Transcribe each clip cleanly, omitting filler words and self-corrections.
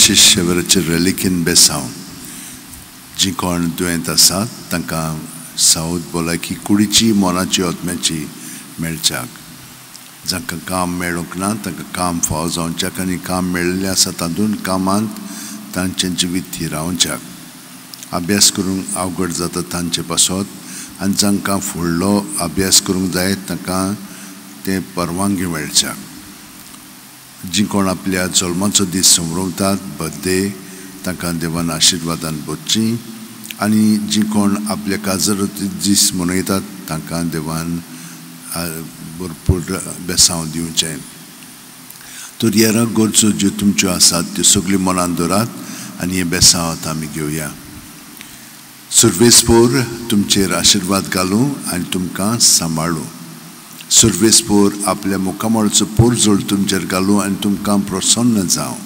Francis शेवराचे रेलिकीन बेसांव जी कोण दुयेंत आसात तांकां सावध भलायकी कुडीची मनाची आत्म्याची मेळच्याक, जांकां काम मेळूंक ना तांकां काम फावो जावच्याक आनी काम मेळिल्लें आसा तातूंत कामांत तांचें जिवीत थिरावच्याक, अभ्यास करूंक अवघड जाता तांचे पासत आनी जांकां फुडलो अभ्यास करूंक जाय तांकां तें परवानगी मेळच्याक, जी कोण आपल्या जल्माचो दीस समरोवतात बर्थडे तांकां देवान आशिर्वादान भरची आनी जी कोण आपल्या काजराचो दीस मनयतात तांकां देवान भरपूर बेसांव दिवचें। तर ह्या गरजो ज्यो तुमच्यो आसात त्यो सगल्यो मनान दवरात आनी हें बेसांव आतां आमी घेवया। सुर्वेस्पोर तुमचेर आशिर्वाद घालूं आनी तुमकां सांबाळूं। सुर्वेस्पोर आपल्या मुखामळचो पोरजोळ तुमचेर घालूं आनी तुमकां प्रसन्न जावं।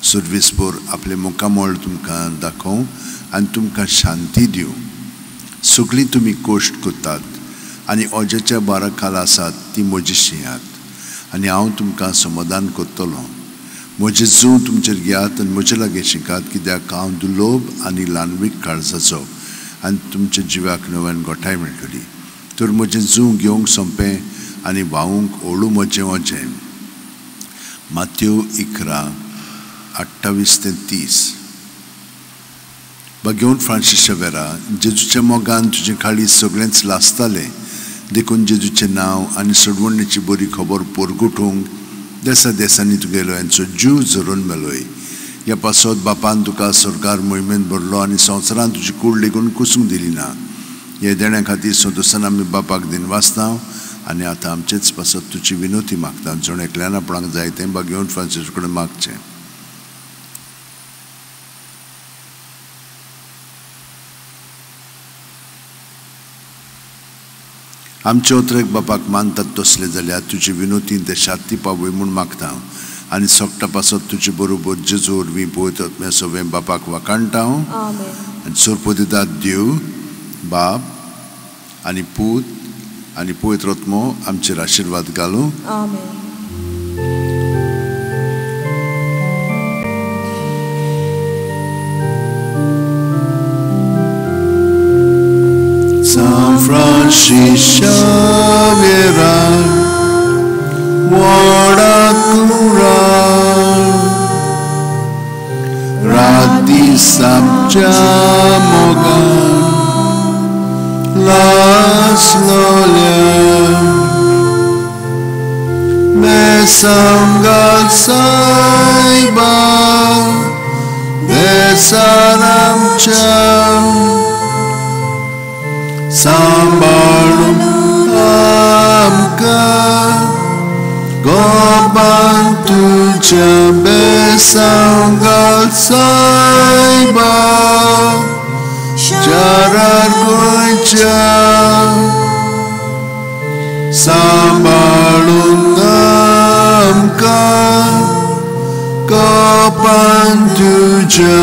सुर्वेस्पोर आपले मुखामळ तुमकां दाखोवं आनी तुमकां शांती दिवं। सगळीं तुमी कश्ट करतात आनी ओज्याच्या बारा खाला आसात ती म्हजी शिंयात आनी हांव तुमकां समाधान करतलो। म्हजें जूं तुमचेर घेयात आनी म्हजे लागीं शिकात, कित्याक हांव दुर्लोभ आनी ल्हानवीक काळजाचो आनी तुमच्या जिवाक नव्यान गोठाय मेळटली। तर म्हजें जूं घेवंक सोंपें आनी व्हांवूंक ओळू म्हजें वजें। मात्यो 11:28 ते 30। बागेवन फ्रांसीस शेवेरा, जेजूच्या मोगान तुजें काळीज सगळेंच लासतालें, देखून जेजूचें नांव आनी सोडवणेची बरी खबर पोरगुटूंक देसा देसांनी तुगेलो यांचो जीव झरोवन मेलोय। ह्या पासत बापान तुका सरकार मोहिमेंत भरलो आनी संवसारान तुजी कूड लेगून कुसूंक दिली ना। ह्या देण्या खातीर संतोशान आमी बापाक दिनवासता आनी आतां आमचेच पासत तुजी विनोती मागता। जण एकल्यान आपणाक जाय तें बागेवन फ्रांसीस कडेन मागचें। आमचे ओतरेक बापाक मानतात तसले जाल्यार तुजी विनोती ते शांती पावय म्हूण मागता आनी सोगटा पासत तुजे बरोबर जेजू वरवीं पवित्र आत्म्या सवें बापाक वाखाणटा। आनी सोरपोदिदाद देव बाप आनी पूत आनी पवित्र आत्मो आमचेर आशिर्वाद घालूं। San Francis Xavier, Warakura, Rati Samchamogan, Las Lolia, Mesangal Saiba, Besaramcha. Sambalum amka Goban tuja besanggal saiba Jarar gunja Sambalum amka Goban tuja.